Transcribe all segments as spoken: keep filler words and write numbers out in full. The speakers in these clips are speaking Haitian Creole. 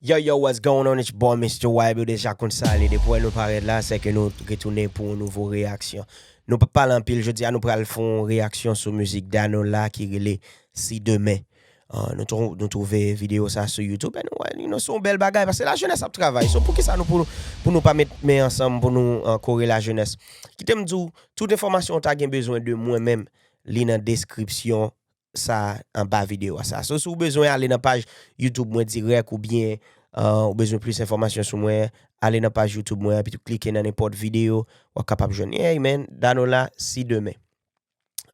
Yo, yo, what's going on? It's your boy, Mister Y B, ou deja konn sa li. Depi w wè nou parèt la, se ke nou retounen pou yon nouvo reyaksyon. Nou p ap pale anpil jodi a, nou pral fè yon reyaksyon sou mizik Danola ki rele Si Demen. Ah, nou trou-, nou twouve videyo sa sou YouTube, e nou wè, you know, se yon bèl bagay, paske lajenès ap travay. So, poukisa nou, pou, pou nou pa met men ansanm, pou nou, ah, kore lajenès? Kite m di w, tout enfòmasyon w ta gen bezwen de mwen menm, li nan deskripsyon sa anba videyo a sa. So, si w bezwen ale nan paj YouTube mwen dirèk oubyen, ah, ou bezwen plis enfòmasyon sou mwen, ale nan paj YouTube mwen, epi tou klike nan nenpòt videyo, w ap kapab jwenn. Yeah, man, Danola, Si Demen.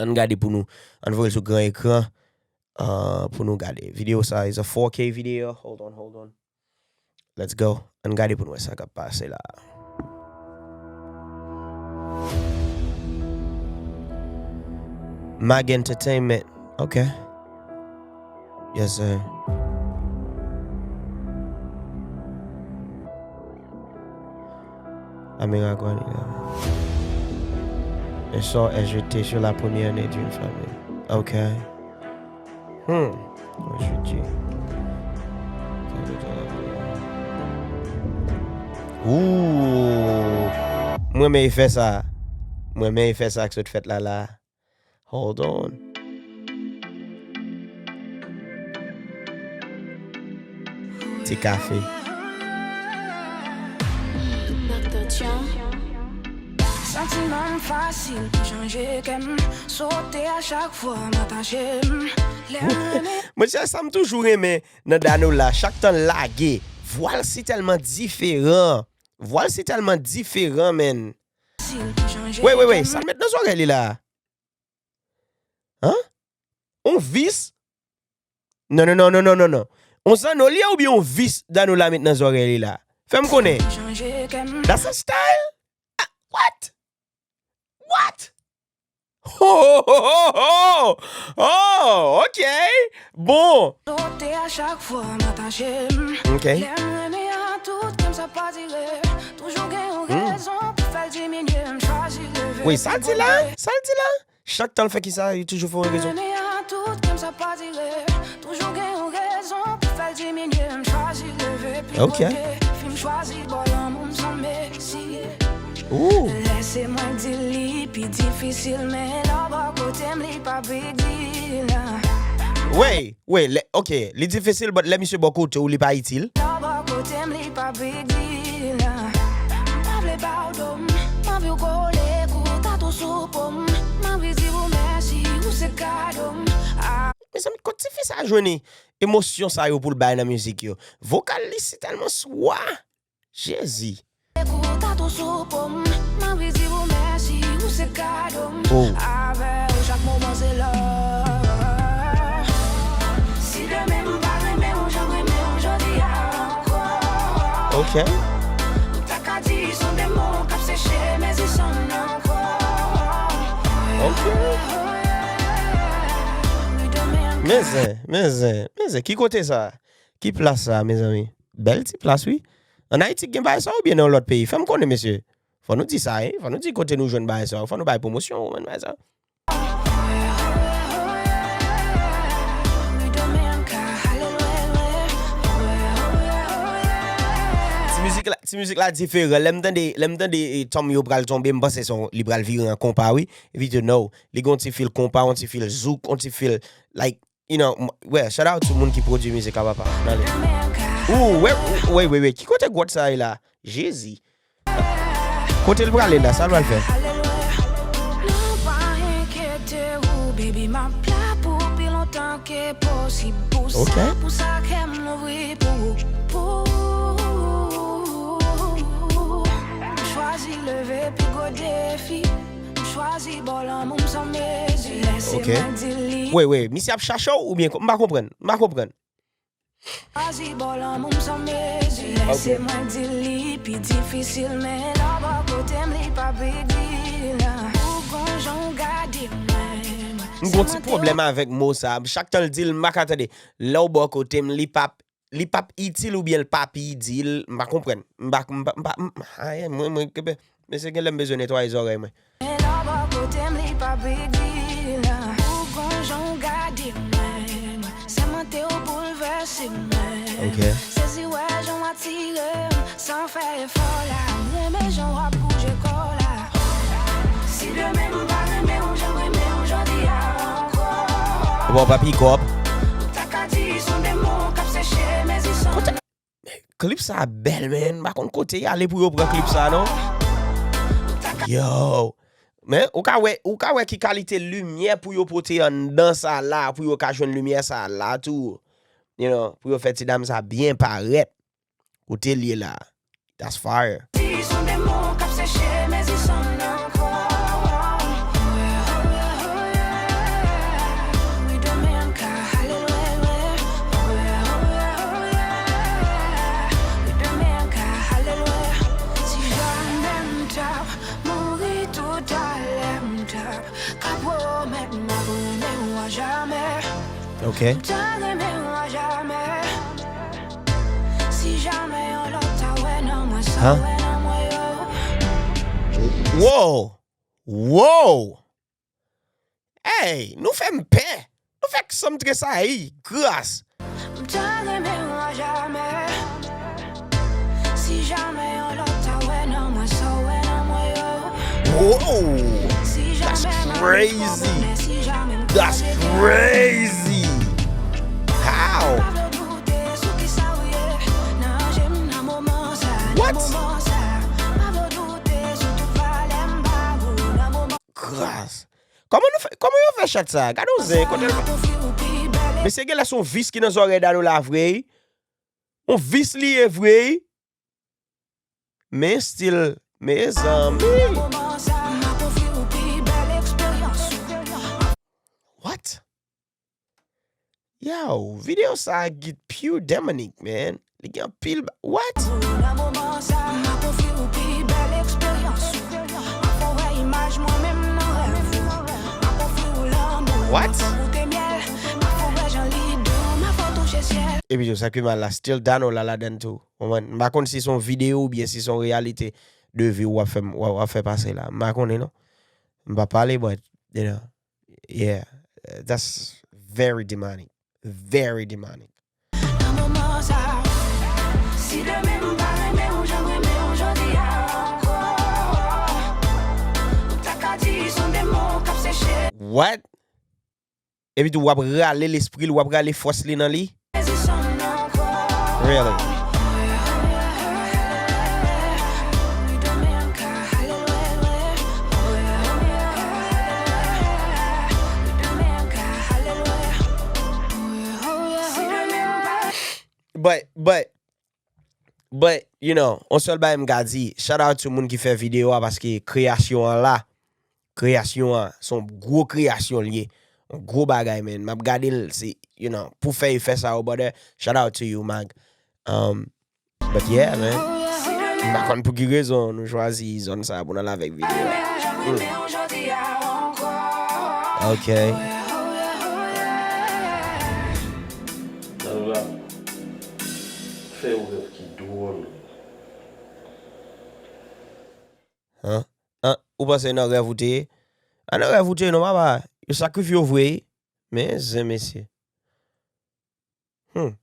Ann gade pou nou, ann voye l sou gran ekran, ah, pou nou gade. Videyo sa is a four K video. Hold on, hold on. Let's go. Ann gade pou n wè sa k ap pase la. Mag Entertainment. Ok. Yes, sir. Amira Guanina. Un sort est jeté sur la première-née d'une famille. Ok. Hmm. Mwen chiti. Ooh. Mwen renmen efè sa. Mwen renmen efè sa k sot fèt la la. Hold on. Ti kafe. Santiman m fasil pou chanje kè m. Sote a chak fwa m atache m. Lè m renmen. Monchè, sa m toujou renmen nan Danola, chak tan l lage, vwa l si tèlman diferan. Vwa l si tèlman diferan, man. Fasil pou chanje kè m. Wey, wey, wey, sa l met nan zòrèy li la? Hein? On vis? Non, non, non, non, non, non, non. On zanno li ye oubyen on vis Danola met nan zòrèy li la? Fè m konnen. That's a style? Ah, what? What? Ho, ho, ho, ho, ho! Oh, ok. Bon. Sote a chak fwa m atache m. Ok. Lè m renmen an tout kè m sa pa dire. Toujou gen yon rezon pou fè l diminye. M chwazi leve. Wi, sa l di la? Sa l di la? Chak tan l fè kisa, li toujou fè yon rezon. Renmen an tout kè m sa pa dire. Toujou gen yon rezon pou fè l diminye. M chwazi leve pi kote. Fi m chwazi bò lanmou m san mezi. Ooh. Lèse mwen di li pi difisil, men lè w bò kote m li pa big deal. Wey, wey, lè, ok, li difisil, but lè misye bò kote w, li pa itil. Lè w bò kote m li pa big deal. M pa vle ba w do m, m anvi w kole kou tatou sou po m. M anvi di w mèsi, ou se kado m. Ah. Mezanmi, kot tifi sa jwenn emosyon sa yo pou l bay nan mizik yo? Vokal li si tèlman swa. Jezi. Kou tatou sou po m, m anvi di w mèsi, ou se kado m. Oh. Avè w chak moman se lò. Si demen m pa renmen w jan m renmen w jodi a ankò. Ok. M ta ka di se yon demon k ap seche mezi san m nan ankò. Ok. Men zen, men zen, men zen, ki kote sa? Ki plas sa, mezanmi? Bèl ti plas, wi. Ann Ayiti k gen bagay sa oubyen nan yon lòt peyi? Fè m konnen, mesye. Fò nou di sa, wi. Fò nou di kote nou jwenn bagay sa. Fò nou bay pwomosyon, ou menm bagay sa. Ti mizik la, ti mizik la diferan. Lè m tande, lè m tande, eh, tom yo pral tonbe, m panse se yon, li pral vire an konpa, wi. Epi tou, no. Li gen yon ti fil konpa, yon ti fil zouk, yon ti fil, like, You know, m-, wè, shout out to moun ki pwodui mizik la, papa. Nan li. Ooh, wè, wè, wè, wè, wè. Ki kote gwòt sa ye la? Jezi. Kote l prale la? Sa l pral fè? Non, pa enkyete w, baby, m ap la pou w pi lontan ke posib. Pou sa, pou sa, kè m louvri pou ou, pou ou. M chwazi leve pi gwo defi. M chwazi ba w lanmou m san mezi. Lèse mwen di li. Wi, wi, misye ap chache w oubyen, m pa konprann, m pa konprann. Chwazi ba w lanmou m san mezi. Lèse mwen di li pi difisil, men lè w bò kote m li pa big deal. Ou gon jan w gade mwen. M gon ti pwoblèm avèk mo sa. Chak tan l di l, m pa ka tande. Lè w bò kote m, li p ap li p ap itil oubyen l p ap itil, m pa konprann. M pa, m pa, m pa, m, ayen, mwen, mwen, ke, mesye, gen lè m bezwen netwaye zòrèy mwen. Men lè w bò kote m, li pa big deal. Ou gon jan w gade mwen. Sèmante w boulvèse mwen. Ok. Sezi Wè jan w atire m, san fè efò la. M renmen jan w ap bouje kò w la. Si demen m pa renmen w jan m renmen w jodi a ankò. Bon, papi kòb. M ta ka di s on demon k ap seche mezi san. Klip sa bèl, man. M pa konn kote y ale pou yo pran klip sa, non. Yo. Men, ou ka wè, ou ka wè ki kalite limyè pou yo pote anndan sa la, pou yo ka jwenn limyè sa la tou. You know, pou yo fè ti dam sa byen parèt. Kote l ye la. That's fire. Ok. Huh? Wow! Wow! Hey, nou fè m pè! Nou fè k sanm tresayi! Gras! Wow! That's crazy! That's crazy! How? What? Gras. Kòman nou fè, kòman yo fè chat sa? Gade yon zen, kote l. Mesye, genlè se yon vis ki nan zòrèy Danola vre. Yon vis li ye vre. Men still, mezanmi. What? Yo, videyo sa a get pure demonic, man. Li gen anpil ba-, what? What? Epi yo, sa ki mal la, still Danola ladann tou. Konprann? M pa konn si se yon videyo oubyen si se yon reyalite de vi w ap fè, w ap, w ap fè pase la. M pa konnen non. M pa pale, but, you know, yeah, that's very demonic. Very demonic. Nan moman sa, si demen m pa renmen w jan m renmen w jodi a ankò, m ta ka di se yon demon k ap seche. What? Epi tou w ap rale lespri l, w ap rale fòs li nan li? Really? But, but, but, you know, on sèl bagay m ka di, shout out to moun ki fè videyo a, paske kreyasyon an la, kreyasyon an, se yon gwo kreyasyon l ye, yon gwo bagay, man. M ap gade l, se, you know, pou fè efè sa yo, brother, shout out to you, Mag. Um, but yeah, man. M pa konn pou ki rezon nou chwazi zòn sa pou n al avèk videyo a. Hmm. Ok. Danola, fè yon rèv ki dwòl. Hein? Hein? Ou panse nan rèv ou te ye? A nan rèv ou te ye non, papa. Yo sakrifye w vre. Men zen, mesye. Hmm.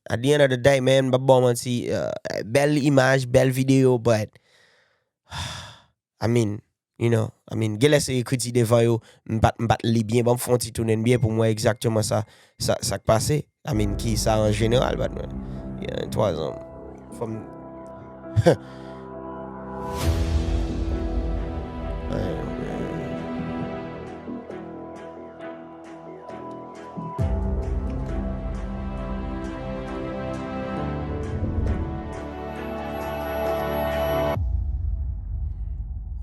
At the end of the day, man, m p ap ba w manti, uh, bèl imaj, bèl videyo, but, I mean, you know, I mean, genlè se ekriti devan yo, m pa t, m pa t li byen, ban m fè yon ti tounen byen pou m wè egzakteman sa, sa, sa k pase. I mean, ki sa an jeneral, but, yeah, twa zan. Fò m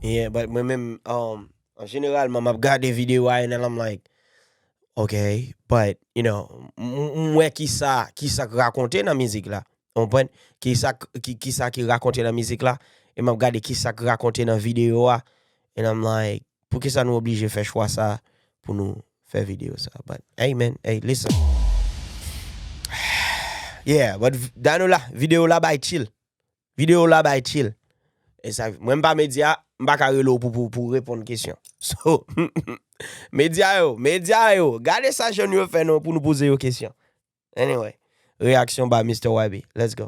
Yeah, but mwen menm, um, an jeneralman, m ap gade videyo a, and then I'm like, ok, but, you know, m, m, m wè kisa, kisa k rakonte nan mizik la. Ou konprann? Kisa k, ki, kisa ki rakonte nan mizik la, e m ap gade kisa k rakonte nan videyo a, and I'm like, poukisa nou oblije fè chwa sa pou nou fè videyo sa? But, hey, man, hey, listen. Yeah, but v-, Danola, videyo la bay chill. Videyo la bay chill. E sa, mwen m pa medya, m pa ka rele w pou, pou, pou reponn kesyon. So, medya yo, medya yo, gade sa jèn yo fè non pou nou poze yo kesyon. Anyway, Reaction by Mister Y B. Let's go.